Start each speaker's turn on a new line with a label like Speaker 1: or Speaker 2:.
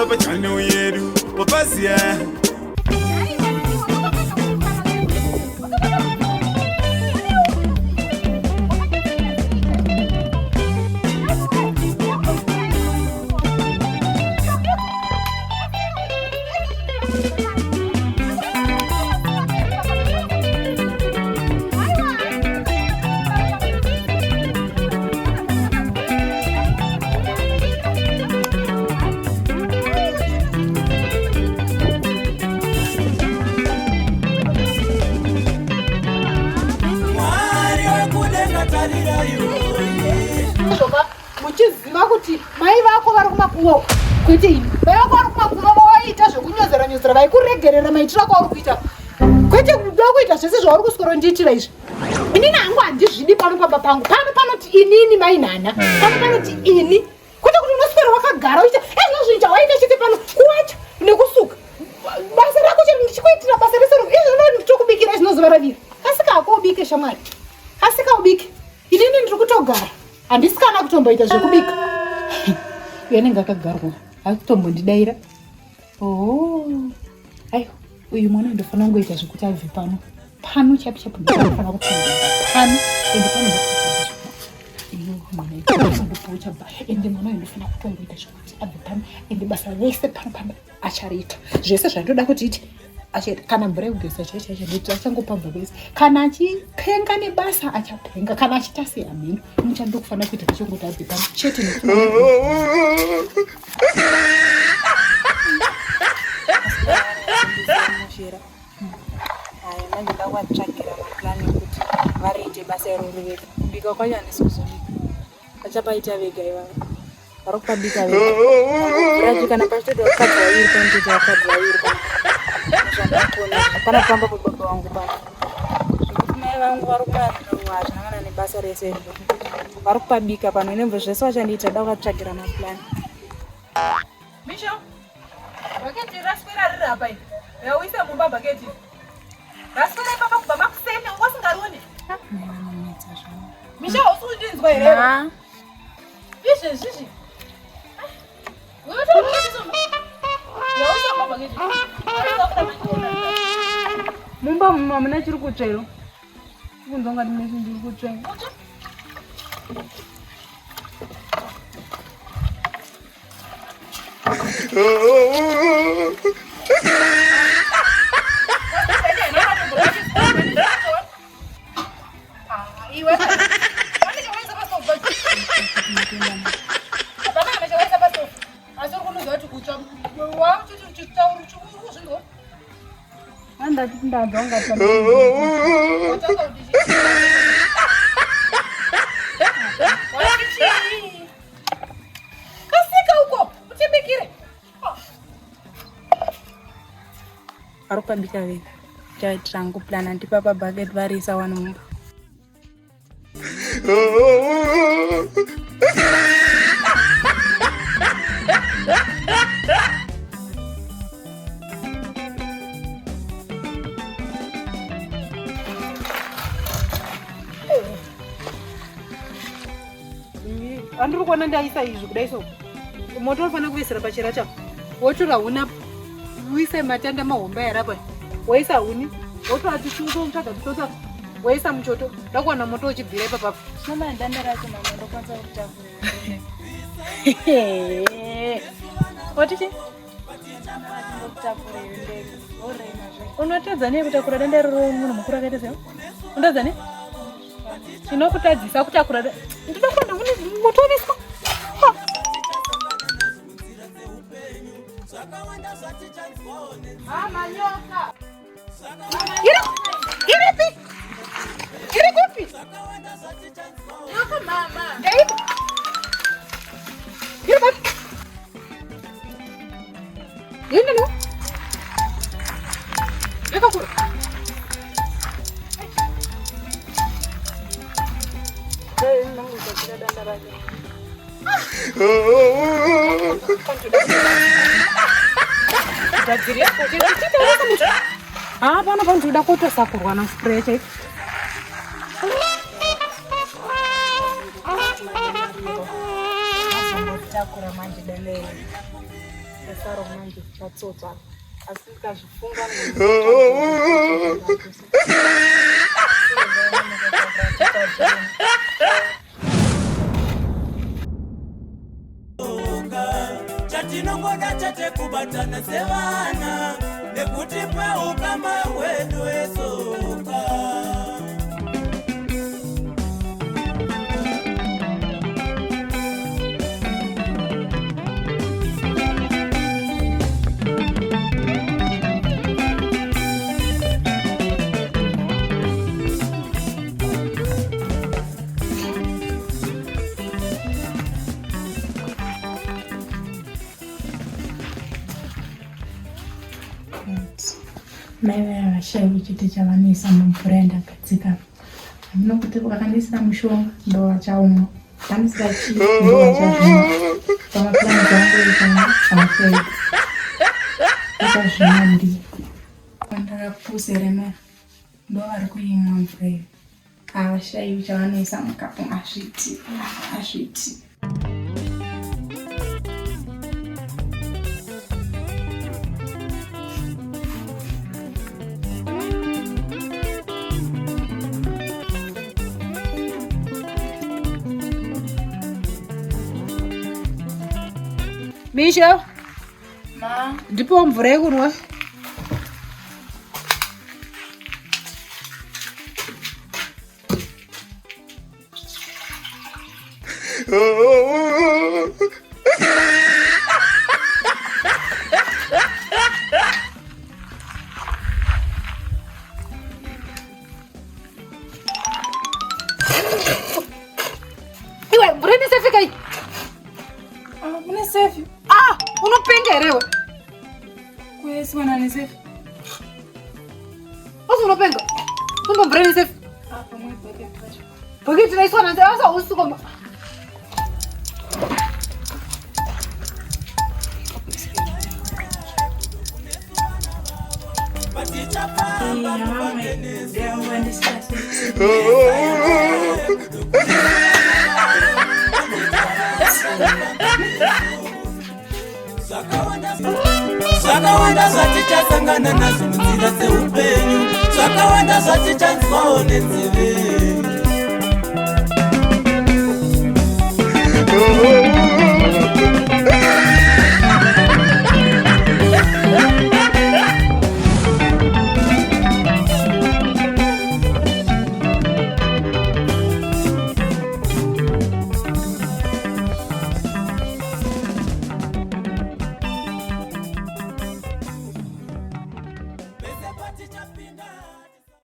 Speaker 1: Pachannel yedu papaziya.
Speaker 2: Muchiziva kuti mai vako vari kumakuva kwete ini. Mai vako vari kumakuva vaiita zvekunyozera nyozera, vaikuregerera maitiro ako auri kuita, kwete kuda kuita zvese zvauri kuswero ndiitira izvi. Inini hangu handizvidi pano pamba pangu. Pano panoti inini mainhana, pano panoti ini, kwete kuti unoswera wakagara uchiita ezvino zvinhu chawaita chete pano kuwacha nekusuka. Basa rako chero ndichikuitira basa rese izvino nditokubikira izvino zuva ravira. Asika hako ubike shamwari, asika ubike. Inini ndiri kutogara, handisi kana kutomboita zvekubika. Uyo anenge akagarwa akutombondidaira. Oh, aiwa, uyu mwana ndofanira kungoita zvekuti abve pano pano chapi chapi, ndofanira kupinda pano ende pano mwana ende mwana uyu ndofanira kutongoita zvekuti abve pano, ende basa rese pano pamba achariita zvese zvandoda kuti iti achaita. Kana mvura yekugeza chaicho chaicho achangopamba kwese. Kana achipenga nebasa achapenga, kana achiita sei hameno. Muchando kufanira kuita ndechekuti abve pano chete.
Speaker 3: Haya, manje ndakuvatsvagira maplani ekuti variite basa iroro vega. Kubika kwacho handisi kuzobika, vachapaita vega ivavo. Vari kupabika vega. Mvura kana pachitoita vakadzi vaviri, panotoita vakadzi vaviri pana. Zvandakona hapana pamba pababa vangu pano. Zvekuti mai vangu vari kumarwa hazvina kana nebasa rese izvo. Vari kupabika pano nembo zvese vachandiita, da kuvatsvagira maplani.
Speaker 2: Misha, bhaketi raswera riri apa iri. Uya uise mumba bhaketi. Raswera ipapa kubva makuseni, wanga usingarioni. Misha, hausi kundinzwa here?
Speaker 3: Ma.
Speaker 2: Izvezvizvi.
Speaker 3: Mumba muno hamuna chiri kutsvero. Kunzwa ngati mune chinhu chiri kutsvera. Andati ndanzwa ngati
Speaker 2: Kasika uko utibikire.
Speaker 3: Vari kupabika vega. Chaitira hangu plan andipa pabucket variisa wani mumba.
Speaker 2: Andiri kuona ndaisa izvi kudai so. Moto unofanira kuisira pachira chako. Wotora huni apa. Uise matanda mahombe aya apa. Woisa huni. Wotora tutsvaga tutota. Woisa muchoto. Ndakuwana moto uchibvira ipapapo.
Speaker 3: Mama, danda racho mama ndokwanisa kuritakura.
Speaker 2: Watiti?
Speaker 3: Ndokutakura here ndega. Orema zve.
Speaker 2: Unotadza nei kutakura danda iroro munhu mukuru akaita sei? Unotadza nei? Chinokutadzisa kutakura ndoda kuona huni moto waviswa. Iripi? Iri kupi? Ndeipi? Iri papi? Iri no? Yakakura.
Speaker 3: Dai danda racho.
Speaker 2: Ah, pano panotoda kutosakurwa naspray chaiko.
Speaker 3: Takura manje danda iri. Ndasara manje chatsotswa asi ndikazvifunga
Speaker 1: Chatinongoda chete kubatana sevana nekuti paukama hwedu wesoka.
Speaker 3: Mai vaya vashaiwi chete chavanoisa mumvura yandagadzika. Hameno kuti vakandiisira mushonga ndovachaumwa, vakandiisira chii ndovachazvimwa. Pamapurani dzangu ekuno havashaiwi vachazvimwa ndiyo. Pandakapusa here mai ndovari kuimwa mvura iyo. Havashaiwi chavanoisa mukapu hazviti hazviti.
Speaker 2: Misha,
Speaker 3: Ma,
Speaker 2: ndipo mvura yekunwa. Iwe, mvura ine sefi kai?
Speaker 3: Ah, mune sefi.
Speaker 2: Ah, unopenga here iwe?
Speaker 3: Kuesiwa nani sefi?
Speaker 2: Asi unopenga? Umba mvura ine sefi.
Speaker 3: Ah, pamwe bucket racho.
Speaker 2: Bhaketi raiswa nanzi asa usuko ma.
Speaker 1: Zvakawanda zvatichasangana nazvo munzira dzeupenyu, zvakawanda zvatichanzwawo nenzeve.